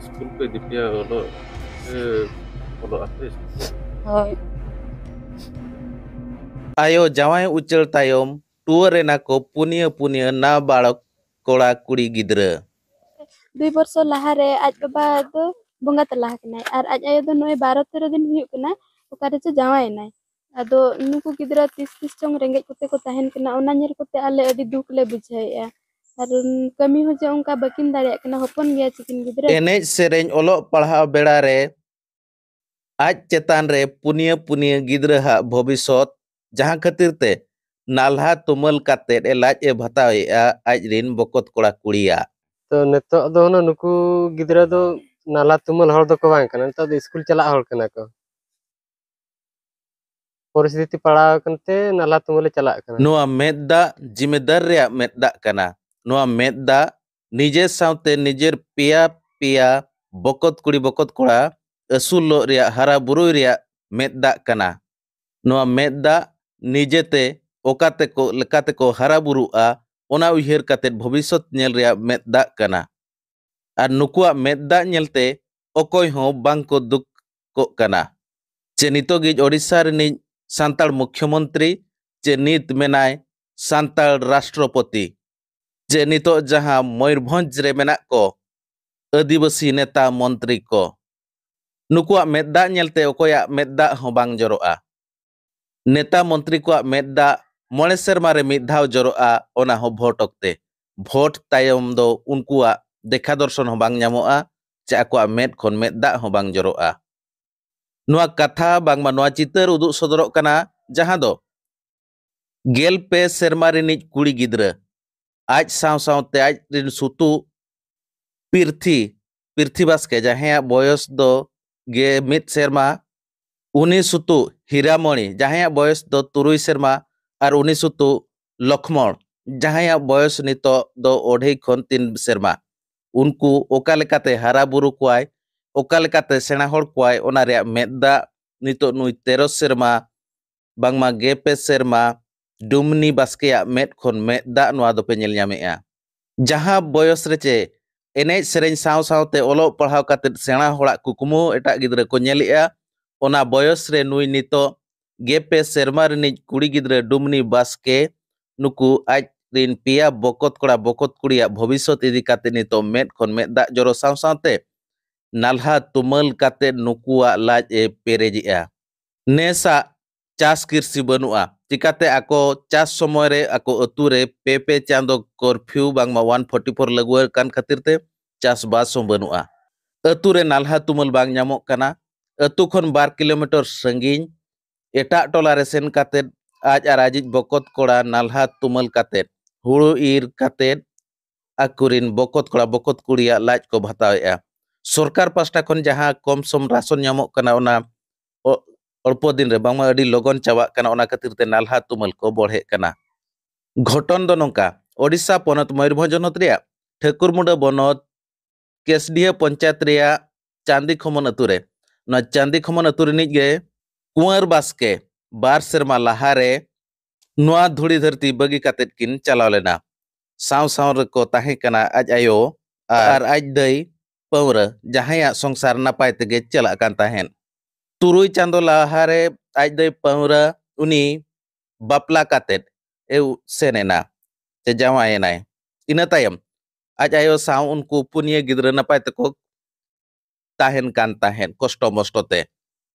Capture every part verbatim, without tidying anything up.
School ᱠᱚ ᱤᱫᱤ ᱯᱮᱭᱟ ᱚᱞᱚᱜ ᱥᱮ ᱚᱞᱚᱜ ᱟᱯᱮ? ᱦᱳᱭ᱾ ᱟᱭᱳ ᱡᱟᱶᱟᱭ ᱩᱪᱟᱹᱲ ᱛᱟᱭᱚᱢ ᱴᱩᱣᱟᱹᱨ ᱮᱱᱟ ᱠᱚ ᱯᱩᱱᱭᱟᱹ ᱯᱩᱱᱭᱟᱹ ᱱᱟᱵᱟᱲᱚᱠ ᱠᱚᱲᱟ ᱠᱩᱲᱤ ᱜᱤᱫᱽᱨᱟᱹ᱾ ᱫᱩᱭ ᱵᱚᱨᱥᱚ ᱞᱟᱦᱟᱨᱮ ᱟᱡ ᱵᱟᱵᱟ ᱫᱚ ᱵᱚᱸᱜᱟ ᱛᱟᱞᱟ ᱟᱠᱟᱱᱟᱭ ᱟᱨ ᱟᱡ ᱟᱭᱳ ᱫᱚ ᱱᱚᱜᱼᱚᱭ ᱵᱟᱨᱚ ᱛᱮᱨᱚ ᱫᱤᱱ ᱦᱩᱭᱩᱜ ᱠᱟᱱᱟ ᱚᱠᱟ ᱨᱮᱪᱚ ᱡᱟᱶᱟᱭᱮᱱᱟᱭ᱾ ᱟᱫᱚ ᱱᱩᱠᱩ ᱜᱤᱫᱽᱨᱟᱹ ᱛᱤᱥ ᱛᱤᱥ ᱪᱚᱝ ᱨᱮᱸᱜᱮᱡ ᱠᱚᱛᱮ ᱠᱚ ᱛᱟᱦᱮᱱ ᱠᱟᱱᱟ, ᱚᱱᱟ ᱧᱮᱞ ᱠᱚᱛᱮ ᱟᱞᱮ ᱟᱹᱰᱤ ᱫᱩᱠ ᱞᱮ ᱵᱩᱡᱷᱟᱹᱣᱮᱫᱼᱟ᱾ ᱟᱨ ᱠᱟᱹᱢᱤ ᱦᱚᱸ ᱡᱮ ᱚᱱᱠᱟ ᱵᱟᱹᱠᱤᱱ ᱫᱟᱲᱮᱭᱟᱜ ᱠᱟᱱᱟ, ᱦᱚᱯᱚᱱ ᱜᱮᱭᱟ ᱪᱤᱠᱤᱱ ᱜᱤᱫᱽᱨᱟᱹ᱾ ᱮᱱᱮᱡ ᱥᱮᱨᱮᱧ ᱚᱞᱚᱜ ᱯᱟᱲᱦᱟᱣ ᱵᱮᱲᱟ ᱨᱮ ᱟᱡ ᱪᱮᱛᱟᱱ ᱨᱮ ᱯᱩᱱᱭᱟᱹ ᱯᱩᱱᱭᱟᱹ ᱜᱤᱫᱽᱨᱟᱹ ᱦᱟᱜ ᱵᱷᱚᱵᱤᱥᱚᱛ, ᱡᱟᱦᱟᱸ ᱠᱷᱟᱹᱛᱤᱨ ᱛᱮ ᱱᱟᱞᱦᱟ ᱛᱩᱢᱟᱹᱞ ᱠᱟᱛᱮᱫ ᱮ ᱞᱟᱡ ᱮ ᱵᱷᱟᱛᱟᱣᱮᱫᱼᱟ ᱟᱡ ᱨᱤᱱ ᱵᱚᱠᱚᱛ ᱠᱚᱲᱟ ᱠᱩᱲᱤᱭᱟᱜ᱾ ᱛᱚ ᱱᱤᱛᱚᱜ ᱫᱚ ᱦᱩᱱᱟᱹᱝ ᱱᱩᱠᱩ ᱜᱤᱫᱽᱨᱟᱹ ᱫᱚ ᱱᱟᱞᱦᱟ ᱛᱩᱢᱟᱹᱞ ᱦᱚᱲ ᱫᱚᱠᱚ ᱵᱟᱝ ᱠᱟᱱᱟ, ᱱᱤᱛᱚᱜ ᱫᱚ ᱥᱠᱩᱞ ᱪᱟᱞᱟᱜ ᱦᱚᱲ ᱠᱟᱱᱟ ᱠᱚ᱾ ᱯᱚᱨᱤᱥᱛᱷᱤᱛᱤ ᱯᱟᱲᱟᱣ ᱟᱠᱟᱱ ᱛᱮ ᱱᱟᱞᱦᱟ ᱛᱩᱢᱟᱹᱞᱮ ᱪᱟᱞᱟᱜ ᱠᱟᱱᱟ᱾ ᱱᱚᱣᱟ ᱢᱮᱫ ᱫᱟᱜ ᱡᱤᱢᱮᱫᱟᱨ ᱨᱮᱭᱟᱜ ᱢᱮᱫ ᱫᱟᱜ ᱠᱟᱱᱟ᱾ ᱱᱚᱣᱟ ᱢᱮᱫ ᱫᱟᱜ ᱱᱤᱡᱮ ᱥᱟᱶᱛᱮ ᱱᱤᱡᱮᱨ ᱯᱮᱭᱟ ᱯᱮᱭᱟ ᱵᱚᱠᱚᱛ ᱠᱩᱲᱤ ᱵᱚᱠᱚᱛ ᱠᱚᱲᱟ ᱟᱹᱥᱩᱞᱚᱜ ᱨᱮᱭᱟᱜ ᱦᱟᱨᱟ ᱵᱩᱨᱩᱭ ᱨᱮᱭᱟᱜ ᱢᱮᱫ ᱫᱟᱜ ᱠᱟᱱᱟ᱾ ᱱᱚᱣᱟ ᱢᱮᱫ ᱫᱟᱜ ᱱᱤᱡᱮᱛᱮ ᱚᱠᱟ ᱛᱮᱠᱚ ᱞᱮᱠᱟ ᱛᱮᱠᱚ ᱦᱟᱨᱟ ᱵᱩᱨᱩᱜᱼᱟ, ᱚᱱᱟ ᱩᱭᱦᱟᱹᱨ ᱠᱟᱛᱮᱫ ᱵᱷᱚᱵᱤᱥᱥᱚᱛ ᱧᱮᱞ ᱨᱮᱭᱟᱜ ᱢᱮᱫ ᱫᱟᱜ ᱠᱟᱱᱟ᱾ ᱟᱨ ᱱᱩᱠᱩᱣᱟᱜ ᱢᱮᱫ ᱫᱟᱜ ᱧᱮᱞᱛᱮ ᱚᱠᱚᱭ ᱦᱚᱸ ᱵᱟᱝ ᱠᱚ ᱫᱩᱠ ᱠᱚᱜ ᱠᱟᱱᱟ᱾ ᱪᱮ ᱱᱤᱛᱚᱜᱤᱡ ᱳᱰᱤᱥᱟ ᱨᱤᱱᱤᱡ ᱥᱟᱱᱛᱟᱲ ᱢᱩᱠᱷᱭᱚᱢᱚᱱᱛᱨᱤ, ᱪᱮ ᱱᱤᱛ ᱢᱮᱱᱟᱭ ᱥᱟᱱᱛᱟᱲ ᱨᱟᱥᱴᱨᱚᱯᱚᱛᱤ, ᱪᱮ ᱱᱤᱛᱚᱜ ᱡᱟᱦᱟᱸ ᱢᱚᱭᱩᱨᱵᱷᱚᱸᱡᱽ ᱨᱮ ᱢᱮᱱᱟᱜ ᱠᱚ ᱟᱹᱫᱤᱵᱟᱹᱥᱤ ᱱᱮᱛᱟ ᱢᱚᱱᱛᱨᱤ ᱠᱚ, ᱱᱩᱠᱩᱣᱟᱜ ᱢᱮᱫ ᱫᱟᱜ ᱧᱮᱞᱛᱮ ᱚᱠᱚᱭᱟᱜ ᱢᱮᱫ ᱫᱟᱜ ᱦᱚᱸ ᱵᱟᱝ ᱡᱚᱨᱚᱜᱼᱟ᱾ ᱱᱮᱛᱟ ᱢᱚᱱᱛᱨᱤ ᱠᱚᱣᱟᱜ ᱢᱮᱫ ᱫᱟᱜ ᱢᱚᱬᱮ ᱥᱮᱨᱢᱟ ᱨᱮ ᱢᱤᱫ ᱫᱷᱟᱣ ᱡᱚᱨᱚᱜᱼᱟ, ᱚᱱᱟ ᱦᱚᱸ ᱵᱷᱳᱴ ᱚᱠᱛᱮ᱾ ᱵᱷᱳᱴ ᱛᱟᱭᱚᱢ ᱫᱚ ᱩᱱᱠᱩᱣᱟᱜ ᱫᱮᱠᱷᱟ ᱫᱚᱨᱥᱚᱱ ᱦᱚᱸ ᱵᱟᱝ ᱧᱟᱢᱚᱜᱼᱟ, ᱪᱮ ᱟᱠᱚᱣᱟᱜ ᱢᱮᱫ ᱠᱷᱚᱱ ᱢᱮᱫ ᱫᱟᱜ ᱦᱚᱸ ᱵᱟᱝ ᱡᱚᱨᱚᱜᱼᱟ᱾ ᱱᱚᱣᱟ ᱠᱟᱛᱷᱟ ᱵᱟᱝᱢᱟ ᱱᱚᱣᱟ ᱪᱤᱛᱟᱹᱨ ᱩᱫᱩᱜ ᱥᱚᱫᱚᱨᱚᱜ ᱠᱟᱱᱟ, ᱡᱟᱦᱟᱸ ᱫᱚ ᱜᱮᱞ ᱯᱮ ᱥᱮᱨᱢᱟ ᱨᱤᱱᱤᱡ ᱠᱩᱲᱤ ᱜᱤᱫᱽᱨᱟᱹ ᱟᱡ ᱥᱟᱶ ᱥᱟᱶᱛᱮ ᱟᱡ ᱨᱤᱱ ᱥᱩᱛᱩᱜ ᱯᱤᱨᱛᱷᱤ, ᱯᱤᱨᱛᱷᱤ ᱵᱟᱥᱠᱮ, ᱡᱟᱦᱟᱸᱭᱟᱜ ᱵᱚᱭᱚᱥ ᱫᱚ ᱜᱮ ᱢᱤᱫ ᱥᱮᱨᱢᱟ, ᱩᱱᱤ ᱥᱩᱛᱩᱜ ᱦᱤᱨᱟᱢᱚᱬᱤ, ᱡᱟᱦᱟᱸᱭᱟᱜ ᱵᱚᱭᱚᱥ ᱫᱚ ᱛᱩᱨᱩᱭ ᱥᱮᱨᱢᱟ, ᱟᱨ ᱩᱱᱤ ᱥᱩᱛᱩᱜ ᱞᱚᱠᱷᱢᱚᱬ, ᱡᱟᱦᱟᱸᱭᱟᱜ ᱵᱚᱭᱚᱥ ᱱᱤᱛᱚᱜ ᱫᱚ ᱚᱰᱷᱮᱭ ᱠᱷᱚᱱ ᱛᱤᱱ ᱥᱮᱨᱢᱟ᱾ ᱩᱱᱠᱩ ᱚᱠᱟ ᱞᱮᱠᱟᱛᱮ ᱦᱟᱨᱟ ᱵᱩᱨᱩ ᱠᱚᱣᱟᱭ, ᱚᱠᱟ ᱞᱮᱠᱟᱛᱮ ᱥᱮᱬᱟ ᱦᱚᱲ ᱠᱚᱣᱟᱭ, ᱚᱱᱟ ᱨᱮᱭᱟᱜ ᱢᱮᱫ ᱫᱟᱜ ᱱᱤᱛᱚᱜ ᱱᱩᱭ ᱛᱮᱨᱚ ᱥᱮᱨᱢᱟ, ᱵᱟᱝᱢᱟ ᱜᱮ ᱯᱮ ᱥᱮᱨᱢᱟ ᱰᱩᱢᱱᱤ ᱵᱟᱥᱠᱮᱭᱟᱜ ᱢᱮᱫ ᱠᱷᱚᱱ ᱢᱮᱫ ᱫᱟᱜ ᱱᱚᱣᱟ ᱫᱚᱯᱮ ᱧᱮᱞ ᱧᱟᱢᱮᱜᱼᱟ᱾ ᱡᱟᱦᱟᱸ ᱵᱚᱭᱚᱥ ᱨᱮ ᱪᱮ ᱮᱱᱮᱡ ᱥᱮᱨᱮᱧ ᱥᱟᱶ ᱥᱟᱶᱛᱮ ᱚᱞᱚᱜ ᱯᱟᱲᱦᱟᱣ ᱠᱟᱛᱮ ᱥᱮᱬᱟ ᱦᱚᱲᱟᱜ ᱠᱩᱠᱢᱩ ᱮᱴᱟᱜ ᱜᱤᱫᱽᱨᱟᱹ ᱠᱚ ᱧᱮᱞᱮᱜᱼᱟ᱾ ᱚᱱᱟ ᱵᱚᱭᱚᱥ ᱨᱮ ᱱᱩᱭ ᱱᱤᱛᱚᱜ ᱜᱮᱞ ᱯᱮ ᱥᱮᱨᱢᱟ ᱨᱤᱱᱤᱡ ᱠᱩᱲᱤ ᱜᱤᱫᱽᱨᱟᱹ ᱰᱩᱢᱱᱤ ᱵᱟᱥᱠᱮ ᱱᱩᱠᱩ ᱟᱡ ᱨᱤᱱ ᱯᱮᱭᱟ ᱵᱚᱠᱚᱛ ᱠᱚᱲᱟ ᱵᱚᱠᱚᱛ ᱠᱩᱲᱤᱭᱟᱜ ᱵᱷᱚᱵᱤᱥᱥᱚᱛ ᱤᱫᱤ ᱠᱟᱛᱮ ᱱᱤᱛᱚᱜ ᱢᱮᱫ ᱠᱷᱚᱱ ᱢᱮᱫ ᱫᱟᱜ ᱡᱚᱨᱚ ᱥᱟᱶ ᱥᱟᱶᱛᱮ ᱱᱟᱞᱦᱟ ᱛᱩᱢᱟᱹᱞ ᱠᱟᱛᱮ ᱱᱩᱠᱩᱣᱟᱜ ᱞᱟᱡ ᱮ ᱯᱮᱨᱮᱡᱮᱜᱼᱟ᱾ ᱱᱮᱥᱟᱜ ᱪᱟᱥ ᱠᱤᱨᱥᱤ ᱵᱟᱹᱱᱩᱜᱼᱟ, ᱪᱤᱠᱟᱛᱮ ᱟᱠᱚ ᱪᱟᱥ ᱥᱚᱢᱚᱭ ᱨᱮ ᱟᱠᱚ ᱟᱹᱛᱩ ᱨᱮ ᱯᱮ ᱯᱮ ᱪᱟᱸᱫᱚ ᱠᱚᱨᱯᱷᱤᱭᱩ ᱵᱟᱝᱢᱟ ᱚᱣᱟᱱ ᱯᱷᱳᱨᱴᱤ ᱯᱷᱳᱨ ᱞᱟᱹᱜᱩ ᱟᱠᱟᱱ ᱠᱷᱟᱹᱛᱤᱨ ᱛᱮ ᱪᱟᱥᱵᱟᱥ ᱦᱚᱸ ᱵᱟᱹᱱᱩᱜᱼᱟ᱾ ᱟᱹᱛᱩ ᱨᱮ ᱱᱟᱞᱦᱟ ᱛᱩᱢᱟᱹᱞ ᱵᱟᱝ ᱧᱟᱢᱚᱜ ᱠᱟᱱᱟ᱾ ᱟᱹᱛᱩ ᱠᱷᱚᱱ ᱵᱟᱨ ᱠᱤᱞᱳᱢᱤᱴᱟᱨ ᱥᱟᱺᱜᱤᱧ ᱮᱴᱟᱜ ᱴᱚᱞᱟ ᱨᱮ ᱥᱮᱱ ᱠᱟᱛᱮ ᱟᱡ ᱟᱨ ᱟᱡᱤᱡ ᱵᱚᱠᱚᱛ ᱠᱚᱲᱟ ᱱᱟᱞᱦᱟ ᱛᱩᱢᱟᱹᱞ ᱠᱟᱛᱮ ᱦᱩᱲᱩ ᱤᱨ ᱠᱟᱛᱮ ᱟᱠᱚᱨᱤᱱ ᱵᱚᱠᱚᱛ ᱠᱚᱲᱟ ᱵᱚᱠᱚᱛ ᱠᱩᱲᱤᱭᱟᱜ ᱞᱟᱡ ᱠᱚ ᱵᱷᱟᱛᱟᱣᱮᱫᱼᱟ᱾ ᱥᱚᱨᱠᱟᱨ ᱯᱟᱥᱴᱟ ᱠᱷᱚᱱ ᱡᱟᱦᱟᱸ ᱠᱚᱢ ᱥᱚᱢ ᱨᱟᱥᱚᱱ ᱧᱟᱢᱚᱜ ᱠᱟᱱᱟ, ᱚᱱᱟ ᱚ-, ᱚᱞᱯᱚ ᱫᱤᱱ ᱨᱮ ᱵᱟᱝᱢᱟ ᱟᱹᱰᱤ ᱞᱚᱜᱚᱱ ᱪᱟᱵᱟᱜ ᱠᱟᱱᱟ, ᱚᱱᱟ ᱠᱷᱟᱹᱛᱤᱨ ᱛᱮ ᱱᱟᱞᱦᱟ ᱛᱩᱢᱟᱹᱞ ᱠᱚ ᱵᱚᱲᱦᱮᱜ ᱠᱟᱱᱟ᱾ ᱜᱷᱚᱴᱚᱱ ᱫᱚ ᱱᱚᱝᱠᱟ, ᱳᱰᱤᱥᱟ ᱯᱚᱱᱚᱛ ᱢᱚᱭᱩᱨᱵᱷᱚᱸᱡᱽ ᱦᱚᱱᱚᱛ ᱨᱮᱭᱟᱜ ᱴᱷᱟᱹᱠᱩᱨᱢᱩᱰᱟᱹ ᱵᱚᱱᱚᱛ ᱠᱮᱥᱰᱤᱦᱟᱹ ᱯᱚᱧᱪᱟᱭᱮᱛ ᱨᱮᱭᱟᱜ ᱪᱟᱸᱫᱤ ᱠᱷᱚᱢᱚᱱ ᱟᱹᱛᱩ ᱨᱮ, ᱱᱚᱣᱟ ᱪᱟᱸᱫᱤ ᱠᱷᱚᱢᱚᱱ ᱟᱹᱛᱩ ᱨᱤᱱᱤᱡ ᱜᱮ ᱠᱩᱸᱣᱟᱨ ᱵᱟᱥᱠᱮ ᱵᱟᱨ ᱥᱮᱨᱢᱟ ᱞᱟᱦᱟᱨᱮ ᱱᱚᱣᱟ ᱫᱷᱩᱲᱤ ᱫᱷᱟᱹᱨᱛᱤ ᱵᱟᱹᱜᱤ ᱠᱟᱛᱮᱫ ᱠᱤᱱ ᱪᱟᱞᱟᱣ ᱞᱮᱱᱟ᱾ ᱥᱟᱶ ᱥᱟᱶ ᱨᱮᱠᱚ ᱛᱟᱦᱮᱸ ᱠᱟᱱᱟ ᱟᱡ ᱟᱭᱳ ᱟᱨ ᱟᱡ ᱫᱟᱹᱭ ᱯᱟᱹᱣᱨᱟᱹ, ᱡᱟᱦᱟᱸᱭᱟᱜ ᱥᱚᱝᱥᱟᱨ ᱱᱟᱯᱟᱭ ᱛᱮᱜᱮ ᱪᱟᱞᱟᱜ ᱠᱟᱱ ᱛᱟᱦᱮᱸᱫ᱾ ᱛᱩᱨᱩᱭ ᱪᱟᱸᱫᱚ ᱞᱟᱦᱟᱨᱮ ᱟᱡ ᱫᱟᱹᱭ ᱯᱟᱹᱣᱨᱟᱹ ᱩᱱᱤ ᱵᱟᱯᱞᱟ ᱠᱟᱛᱮᱫ ᱮ ᱥᱮᱱ ᱮᱱᱟ, ᱥᱮ ᱡᱟᱶᱟᱭ ᱮᱱᱟᱭ᱾ ᱤᱱᱟᱹ ᱛᱟᱭᱚᱢ ᱟᱡ ᱟᱭᱳ ᱥᱟᱶ ᱩᱱᱠᱩ ᱯᱩᱱᱭᱟᱹ ᱜᱤᱫᱽᱨᱟᱹ ᱱᱟᱯᱟᱭ ᱛᱮᱠᱚ ᱛᱟᱦᱮᱱ ᱠᱟᱱ ᱛᱟᱦᱮᱸᱫ ᱠᱚᱥᱴᱚ ᱢᱚᱥᱴᱚ ᱛᱮ᱾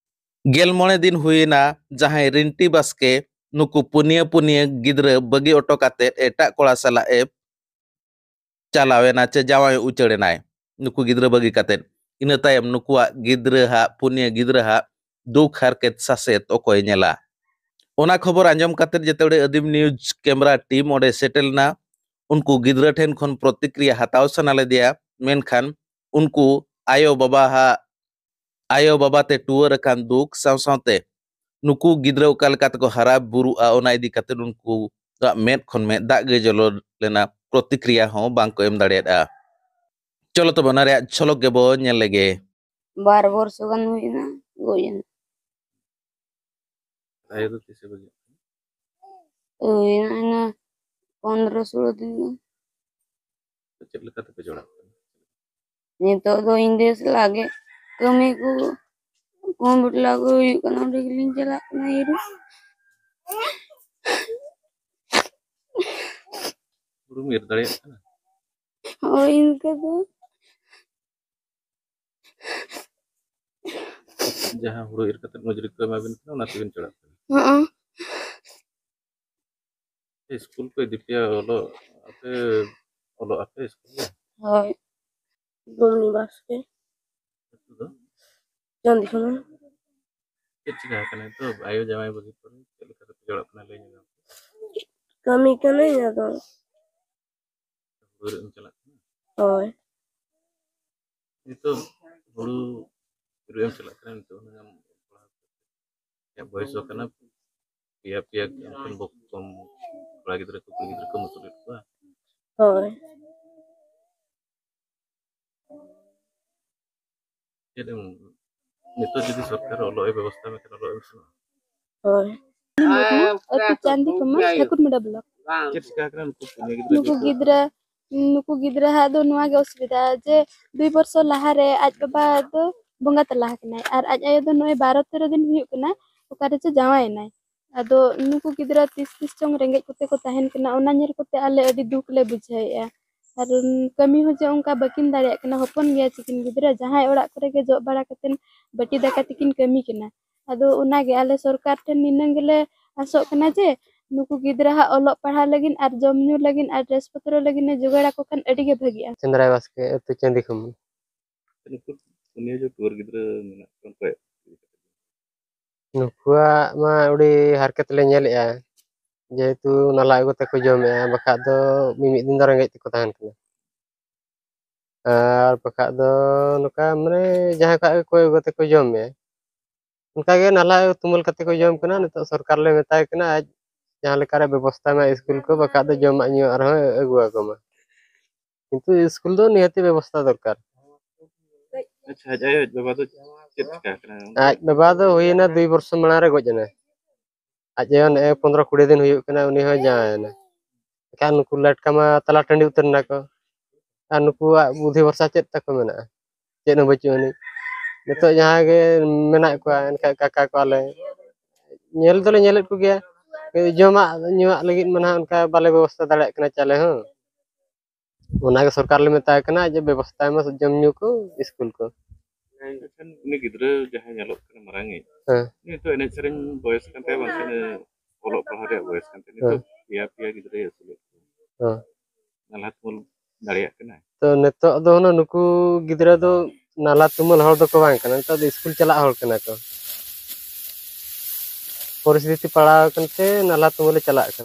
ᱜᱮᱞ ᱢᱚᱬᱮ ᱫᱤᱱ ᱦᱩᱭᱮᱱᱟ, ᱡᱟᱦᱟᱸᱭ ᱨᱤᱱᱴᱤ ᱵᱟᱥᱠᱮ ᱱᱩᱠᱩ ᱯᱩᱱᱭᱟᱹ ᱯᱩᱱᱭᱟᱹ ᱜᱤᱫᱽᱨᱟᱹ ᱵᱟᱹᱜᱤ ᱚᱴᱚ ᱠᱟᱛᱮᱫ ᱮᱴᱟᱜ ᱠᱚᱲᱟ ᱥᱟᱞᱟᱜ ᱮ ᱪᱟᱞᱟᱣ ᱮᱱᱟ ᱪᱮ ᱡᱟᱶᱟᱭ ᱩᱪᱟᱹᱲ ᱮᱱᱟᱭ, ᱱᱩᱠᱩ ᱜᱤᱫᱽᱨᱟᱹ ᱵᱟᱹᱜᱤ ᱠᱟᱛᱮᱫ᱾ ᱤᱱᱟᱹ ᱛᱟᱭᱚᱢ ᱱᱩᱠᱩᱣᱟᱜ ᱜᱤᱫᱽᱨᱟᱹ ᱦᱟᱜ, ᱯᱩᱱᱭᱟᱹ ᱜᱤᱫᱽᱨᱟᱹ ᱦᱟᱜ ᱫᱩᱠ ᱦᱟᱨᱠᱮᱛ ᱥᱟᱥᱮᱛ ᱚᱠᱚᱭ ᱧᱮᱞᱟ? ᱚᱱᱟ ᱠᱷᱚᱵᱚᱨ ᱟᱸᱡᱚᱢ ᱠᱟᱛᱮᱫ ᱡᱮᱛᱮ ᱟᱹᱫᱤᱢ ᱱᱤᱭᱩᱡᱽ ᱠᱮᱢᱨᱟ ᱴᱤᱢ ᱚᱸᱰᱮ ᱥᱮᱴᱮᱨ ᱞᱮᱱᱟ᱾ ᱩᱱᱠᱩ ᱜᱤᱫᱽᱨᱟᱹ ᱴᱷᱮᱱ ᱠᱷᱚᱱ ᱯᱨᱚᱛᱤᱠᱨᱤᱭᱟ ᱦᱟᱛᱟᱣ ᱥᱟᱱᱟ ᱞᱮᱫᱮᱭᱟ, ᱢᱮᱱᱠᱷᱟᱱ ᱩᱱᱠᱩ ᱟᱭᱳ ᱵᱟᱵᱟ ᱦᱟᱜ, ᱟᱭᱳ ᱵᱟᱵᱟ ᱛᱮ ᱴᱩᱣᱟᱹᱨ ᱟᱠᱟᱱ ᱫᱩᱠ ᱥᱟᱶ ᱥᱟᱶᱛᱮ ᱱᱩᱠᱩ ᱜᱤᱫᱽᱨᱟᱹ ᱚᱠᱟ ᱞᱮᱠᱟ ᱛᱮᱠᱚ ᱦᱟᱨᱟ ᱵᱩᱨᱩᱜᱼᱟ, ᱚᱱᱟ ᱤᱫᱤ ᱠᱟᱛᱮ ᱩᱱᱠᱩᱣᱟᱜ ᱢᱮᱫ ᱠᱷᱚᱱ ᱢᱮᱫ ᱫᱟᱜ ᱜᱮ ᱡᱚᱞᱚ ᱞᱮᱱᱟ, ᱯᱨᱚᱛᱤᱠᱨᱤᱭᱟ ᱦᱚᱸ ᱵᱟᱝ ᱠᱚ ᱮᱢ ᱫᱟᱲᱮᱭᱟᱫᱼᱟ᱾ ᱪᱚᱞᱚ ᱛᱚᱵᱮ ᱚᱱᱟ ᱨᱮᱭᱟᱜ ᱡᱷᱚᱞᱚᱠ ᱜᱮᱵᱚ ᱧᱮᱞ ᱞᱮᱜᱮ᱾ ᱵᱟᱨ ᱵᱚᱨᱥᱚ ᱜᱟᱱ ᱦᱩᱭᱱᱟ, ᱜᱚᱡ ᱮᱱᱟ᱾ ᱟᱭᱳ ᱫᱚ ᱛᱤᱥᱮ ᱵᱟᱹᱜᱤᱭᱟᱜ ᱠᱟᱱᱟ? ᱦᱩᱭᱱᱟ ᱤᱱᱟᱹ ᱯᱚᱱᱨᱚ ᱥᱳᱞᱳ ᱫᱤᱱ ᱜᱟᱱ᱾ ᱪᱮᱫ ᱞᱮᱠᱟ ᱛᱮᱯᱮ ᱡᱚᱲᱟᱣ ᱠᱟᱱᱟ? ᱱᱤᱛᱚᱜ ᱫᱚ ᱤᱧ ᱫᱚ ᱮᱠᱞᱟ ᱜᱮ᱾ ᱠᱟᱹᱢᱤ ᱠᱚ, ᱠᱚᱢᱯᱤᱭᱩᱴᱟᱨ ᱠᱚ ᱦᱩᱭᱩᱜ ᱠᱟᱱᱟ, ᱚᱸᱰᱮ ᱜᱮᱞᱤᱧ ᱪᱟᱞᱟᱜ ᱠᱟᱱᱟ ᱤᱨᱚᱜ᱾ ᱦᱩᱲᱩᱢ ᱤᱨ ᱫᱟᱲᱮᱭᱟᱜ ᱠᱟᱱᱟ? ᱦᱳᱭ, ᱤᱱᱠᱟᱹ ᱫᱚ᱾ ᱡᱟᱦᱟᱸ ᱦᱩᱲᱩ ᱤᱨ ᱠᱟᱛᱮ ᱢᱚᱡᱩᱨᱤ ᱠᱚ ᱮᱢᱟ ᱵᱤᱱ ᱠᱟᱱᱟ, ᱚᱱᱟ ᱛᱮᱵᱤᱱ ᱪᱟᱞᱟᱜ ᱠᱟᱱᱟ? ᱦᱚᱸ᱾ ᱥᱠᱩᱞ ᱠᱚ ᱤᱫᱤ ᱯᱮᱭᱟ, ᱚᱞᱚᱜ ᱟᱯᱮ, ᱚᱞᱚᱜ ᱟᱯᱮ ᱥᱠᱩᱞ ᱨᱮ? ᱦᱳᱭ᱾ ᱜᱩᱞᱢᱤ ᱵᱟᱥᱠᱮ᱾ ᱟᱹᱛᱩ ᱫᱚ? ᱪᱟᱸᱫᱤ ᱠᱷᱚᱱ᱾ ᱪᱮᱫ ᱪᱤᱠᱟ ᱟᱠᱟᱱᱟ ᱱᱤᱛᱚᱜ? ᱟᱭᱳ ᱡᱟᱶᱟᱭ ᱵᱟᱹᱜᱤ ᱯᱚᱨᱮ ᱪᱮᱫ ᱞᱮᱠᱟ ᱠᱟᱛᱮ ᱡᱚᱲᱟᱜ ᱠᱟᱱᱟ, ᱞᱟᱹᱭ ᱧᱚᱜ ᱢᱮ᱾ ᱠᱟᱹᱢᱤ ᱠᱟᱹᱱᱟᱹᱧ, ᱟᱫᱚ ᱦᱩᱲᱩ ᱤᱨᱚᱜ ᱮᱢ ᱪᱟᱞᱟᱜ ᱠᱟᱱᱟ? ᱦᱳᱭ᱾ ᱱᱤᱛᱚᱜ ᱦᱩᱲᱩ ᱤᱨᱚᱜ ᱮᱢ ᱪᱟᱞᱟᱜ ᱠᱟᱱᱟ, ᱱᱤᱛᱚᱜ ᱦᱩᱱᱟᱹᱝ ᱟᱢ ᱵᱚᱭᱮᱥ ᱠᱟᱱᱟ, ᱯᱮᱭᱟ ᱯᱮᱭᱟ ᱠᱚᱢ ᱠᱚᱲᱟ ᱜᱤᱫᱽᱨᱟᱹ ᱠᱚ ᱠᱩᱲᱤ ᱜᱤᱫᱽᱨᱟᱹ ᱠᱚᱢ ᱟᱹᱥᱩᱞᱮᱫ ᱠᱚᱣᱟ᱾ ᱦᱳᱭ᱾ ᱪᱮᱫ ᱮᱢ, ᱱᱤᱛᱚᱜ ᱡᱩᱫᱤ ᱥᱚᱨᱠᱟᱨ ᱚᱞᱚᱜ ᱮ ᱵᱮᱵᱚᱥᱛᱷᱟ ᱢᱮᱠᱷᱟᱱ ᱚᱞᱚᱜ ᱮᱢ ᱥᱮᱱᱚᱜᱼᱟ? ᱦᱳᱭ᱾ ᱟᱹᱛᱩ ᱪᱟᱸᱫᱤ ᱠᱚᱢᱟ, ᱴᱷᱟᱹᱠᱩᱨᱢᱩᱰᱟ ᱵᱞᱚᱠ᱾ ᱪᱮᱫ ᱪᱤᱠᱟ ᱠᱟᱱᱟ ᱱᱩᱠᱩ ᱯᱩᱱᱭᱟᱹ ᱜᱤᱫᱽᱨᱟᱹ ᱱᱩᱠᱩ ᱡᱮ ᱜᱤᱫᱽᱨᱟᱹ, ᱱᱩᱠᱩ ᱜᱤᱫᱽᱨᱟᱹ ᱦᱟᱜ ᱫᱚ ᱱᱚᱣᱟ ᱜᱮ ᱚᱥᱩᱵᱤᱫᱷᱟ ᱡᱮ ᱫᱩᱭ ᱵᱚᱨᱥᱚ ᱞᱟᱦᱟᱨᱮ ᱟᱡ ᱵᱟᱵᱟ ᱫᱚ ᱵᱚᱸᱜᱟ ᱛᱟᱞᱟ ᱟᱠᱟᱱᱟᱭ ᱟᱨ ᱟᱡ ᱟᱭᱳ ᱫᱚ ᱱᱚᱜᱼᱚᱭ ᱵᱟᱨᱚ ᱛᱮᱨᱚ ᱫᱤᱱ ᱦᱩᱭᱩᱜ ᱠᱟᱱᱟ ᱚᱠᱟ ᱨᱮᱪᱚ ᱡᱟᱶᱟᱭᱮᱱᱟᱭ᱾ ᱟᱫᱚ ᱱᱩᱠᱩ ᱜᱤᱫᱽᱨᱟᱹ ᱛᱤᱥ ᱛᱤᱥ ᱪᱚᱝ ᱨᱮᱸᱜᱮᱡ ᱠᱚᱛᱮ ᱠᱚ ᱛᱟᱦᱮᱱ ᱠᱟᱱᱟ, ᱚᱱᱟ ᱧᱮᱞ ᱠᱚᱛᱮ ᱟᱞᱮ ᱟᱹᱰᱤ ᱫᱩᱠ ᱞᱮ ᱵᱩᱡᱷᱟᱹᱣᱮᱫᱼᱟ᱾ ᱟᱨ ᱠᱟᱹᱢᱤ ᱦᱚᱸ ᱡᱮ ᱚᱱᱠᱟ ᱵᱟᱹᱠᱤᱱ ᱫᱟᱲᱮᱭᱟᱜ ᱠᱟᱱᱟ, ᱦᱚᱯᱚᱱ ᱜᱮᱭᱟ ᱪᱤᱠᱤᱱ ᱜᱤᱫᱽᱨᱟᱹ, ᱡᱟᱦᱟᱸᱭ ᱚᱲᱟᱜ ᱠᱚᱨᱮ ᱜᱮ ᱡᱚᱜ ᱵᱟᱲᱟ ᱠᱟᱛᱮᱱ ᱵᱟᱹᱴᱤ ᱫᱟᱠᱟ ᱛᱮᱠᱤᱱ ᱠᱟᱹᱢᱤ ᱠᱟᱱᱟ᱾ ᱟᱫᱚ ᱚᱱᱟᱜᱮ ᱟᱞᱮ ᱥᱚᱨᱠᱟᱨ ᱴᱷᱮᱱ ᱱᱤᱱᱟᱹᱝ ᱜᱮᱞᱮ ᱟᱥᱚᱜ ᱠᱟᱱᱟ ᱡᱮ ᱱᱩᱠᱩ ᱜᱤᱫᱽᱨᱟᱹ ᱦᱟᱜ ᱚᱞᱚᱜ ᱯᱟᱲᱦᱟᱣ ᱞᱟᱹᱜᱤᱫ ᱟᱨ ᱡᱚᱢ ᱧᱩ ᱞᱟᱹᱜᱤᱫ ᱟᱨ ᱰᱨᱮᱥ ᱯᱚᱛᱨᱚ ᱞᱟᱹᱜᱤᱫ ᱮ ᱡᱚᱜᱟᱲ ᱟᱠᱚ ᱠᱷᱟᱱ ᱟᱹᱰᱤ ᱜᱮ ᱵᱷᱟᱹᱜᱤᱜᱼᱟ᱾ ᱪᱮᱱᱫᱨᱟᱭ ᱵᱟᱥᱠᱮ, ᱟᱹᱛᱩ ᱪᱟᱸᱫᱤ ᱠᱷᱩᱢᱩ᱾ ᱱᱩᱠᱩ ᱯᱩᱱᱭᱟᱹ ᱡᱮ ᱴᱩᱣᱟᱹᱨ ᱜᱤᱫᱽᱨᱟᱹ ᱢᱮᱱᱟᱜ ᱠᱚᱣᱟ, ᱩᱱᱠᱩ ᱱᱩᱠᱩᱣᱟᱜ ᱢᱟ ᱟᱹᱰᱤ ᱦᱟᱨᱠᱮᱛ ᱞᱮ ᱧᱮᱞᱮᱜᱼᱟ, ᱡᱮᱦᱮᱛᱩ ᱱᱟᱞᱦᱟ ᱟᱹᱜᱩ ᱠᱟᱛᱮ ᱠᱚ ᱡᱚᱢᱮᱜᱼᱟ, ᱵᱟᱠᱷᱟᱡ ᱫᱚ ᱢᱤᱢᱤᱫ ᱫᱤᱱ ᱫᱚ ᱨᱮᱸᱜᱮᱡ ᱛᱮᱠᱚ ᱛᱟᱦᱮᱱ ᱠᱟᱱᱟ᱾ ᱟᱨ ᱵᱟᱠᱷᱟᱡ ᱫᱚ ᱱᱚᱝᱠᱟ ᱢᱟᱱᱮ ᱡᱟᱦᱟᱸ ᱠᱷᱚᱡ ᱜᱮ ᱠᱚᱭ ᱟᱹᱜᱩ ᱠᱟᱛᱮ ᱠᱚ ᱡᱚᱢᱮᱜᱼᱟ, ᱚᱱᱠᱟ ᱜᱮ ᱱᱟᱞᱦᱟ ᱛᱩᱢᱟᱹᱞ ᱠᱟᱛᱮ ᱠᱚ ᱡᱚᱢ ᱠᱟᱱᱟ᱾ ᱱᱤᱛᱚᱜ ᱥᱚᱨᱠᱟᱨ ᱞᱮ ᱢᱮᱛᱟᱭ ᱠᱟᱱᱟ, ᱟᱡ ᱡᱟᱦᱟᱸ ᱞᱮᱠᱟᱨᱮ ᱵᱮᱵᱚᱥᱛᱷᱟ ᱢᱟ ᱥᱠᱩᱞ ᱠᱚ, ᱵᱟᱠᱷᱟᱡ ᱫᱚ ᱡᱚᱢᱟᱜ ᱧᱩᱣᱟᱜ ᱨᱮᱦᱚᱸ ᱟᱹᱜᱩ ᱟᱠᱚ ᱢᱟ, ᱠᱤᱱᱛᱩ ᱥᱠᱩᱞ ᱫᱚ ᱱᱤᱦᱟᱹᱛᱤ ᱵᱮᱵᱚᱥᱛᱷᱟ ᱫᱚᱨᱠᱟᱨ᱾ ᱟᱪᱪᱷᱟ, ᱟᱡ ᱟᱭᱳ ᱟᱡ ᱵᱟᱵᱟ ᱫᱚ ᱪᱮᱫ ᱪᱤᱠᱟ ᱟᱠᱟᱱᱟ? ᱟᱡ ᱵᱟᱵᱟ ᱫᱚ ᱦᱩᱭᱮᱱᱟ ᱫᱩᱭ ᱵᱚᱨᱥᱚ ᱢᱟᱲᱟᱝ ᱨᱮ ᱜᱚᱡ ᱮᱱᱟᱭ᱾ ᱟᱡ ᱟᱭᱳ ᱱᱮᱜᱼᱮ ᱯᱚᱱᱫᱽᱨᱚ ᱠᱩᱲᱤ ᱫᱤᱱ ᱦᱩᱭᱩᱜ ᱠᱟᱱᱟ, ᱩᱱᱤ ᱦᱚᱸ ᱡᱟᱶᱟᱭ ᱮᱱᱟ᱾ ᱮᱱᱠᱷᱟᱱ ᱱᱩᱠᱩ ᱞᱟᱴᱠᱟ ᱢᱟ ᱛᱟᱞᱟ ᱴᱟᱺᱰᱤ ᱩᱛᱟᱹᱨ ᱮᱱᱟ ᱠᱚ᱾ ᱟᱨ ᱱᱩᱠᱩᱣᱟᱜ ᱵᱩᱫᱷᱤ ᱵᱷᱚᱨᱥᱟ ᱪᱮᱫ ᱛᱟᱠᱚ ᱢᱮᱱᱟᱜᱼᱟ? ᱪᱮᱫ ᱦᱚᱸ ᱵᱟᱹᱪᱩᱜ ᱟᱹᱱᱤᱡ᱾ ᱱᱤᱛᱚᱜ ᱡᱟᱦᱟᱸᱭ ᱜᱮ ᱢᱮᱱᱟᱜ ᱠᱚᱣᱟ, ᱮᱱᱠᱷᱟᱡ ᱠᱟᱠᱟ ᱠᱚ ᱟᱞᱮ ᱧᱮᱞ ᱫᱚᱞᱮ ᱧᱮᱞᱮᱫ ᱠᱚᱜᱮᱭᱟ, ᱡᱚᱢᱟᱜ ᱧᱩᱣᱟᱜ ᱞᱟᱹᱜᱤᱫ ᱢᱟ ᱱᱟᱦᱟᱜ ᱚᱱᱠᱟ ᱵᱟᱞᱮ ᱵᱮᱵᱚᱥᱛᱷᱟ ᱫᱟᱲᱮᱭᱟᱜ ᱠᱟᱱᱟ ᱪᱟᱞᱮ ᱦᱚᱸ᱾ ᱚᱱᱟᱜᱮ ᱥᱚᱨᱠᱟᱨ ᱞᱮ ᱢᱮᱛᱟᱭ ᱠᱟᱱᱟ ᱡᱮ ᱵᱮᱵᱚᱥᱛᱷᱟᱭ ᱢᱟ ᱡᱚᱢ ᱧᱩ ᱠᱚ, ᱥᱠᱩᱞ ᱠᱚ᱾ ᱟᱪᱪᱷᱟ, ᱩᱱᱤ ᱜᱤᱫᱽᱨᱟᱹ ᱡᱟᱦᱟᱸᱭ ᱧᱮᱞᱚᱜ ᱠᱟᱱᱟ ᱢᱟᱨᱟᱝᱤᱡ, ᱦᱮᱸ᱾ ᱩᱱᱤ ᱱᱤᱛᱚᱜ ᱮᱱᱮᱡ ᱥᱮᱨᱮᱧ ᱵᱚᱭᱮᱥ ᱠᱟᱱ ᱛᱟᱭᱟ, ᱵᱟᱝᱠᱷᱟᱱ ᱚᱞᱚᱜ ᱯᱟᱲᱦᱟᱣ ᱨᱮᱭᱟᱜ ᱵᱚᱭᱮᱥ ᱠᱟᱱ ᱛᱟᱭᱟ᱾ ᱱᱤᱛᱚᱜ ᱦᱮᱸ᱾ ᱯᱮᱭᱟ ᱯᱮᱭᱟ ᱜᱤᱫᱽᱨᱟᱹᱭ ᱟᱹᱥᱩᱞᱮᱫ ᱠᱚᱣᱟ᱾ ᱦᱮᱸ᱾ ᱱᱟᱞᱦᱟ ᱛᱩᱢᱟᱹᱞ ᱫᱟᱲᱮᱭᱟᱜ ᱠᱟᱱᱟᱭ᱾ ᱛᱚ ᱱᱤᱛᱚᱜ ᱫᱚ ᱦᱩᱱᱟᱹᱝ ᱱᱩᱠᱩ ᱜᱤᱫᱽᱨᱟᱹ ᱫᱚ ᱱᱟᱞᱦᱟ ᱛᱩᱢᱟᱹᱞ ᱦᱚᱲ ᱫᱚᱠᱚ ᱵᱟᱝ ᱠᱟᱱᱟ, ᱱᱤᱛᱚᱜ ᱫᱚ ᱥᱠᱩᱞ ᱪᱟᱞᱟᱜ ᱦᱚᱲ ᱠᱟᱱᱟ ᱠᱚ᱾ ᱯᱚᱨᱤᱥᱛᱷᱤᱛᱤ ᱯᱟᱲᱟᱣ ᱟᱠᱟᱱ ᱛᱮ ᱱᱟᱞᱦᱟ ᱛᱩᱢᱟᱹᱞᱮ ᱪᱟᱞᱟᱜ ᱠᱟᱱᱟ᱾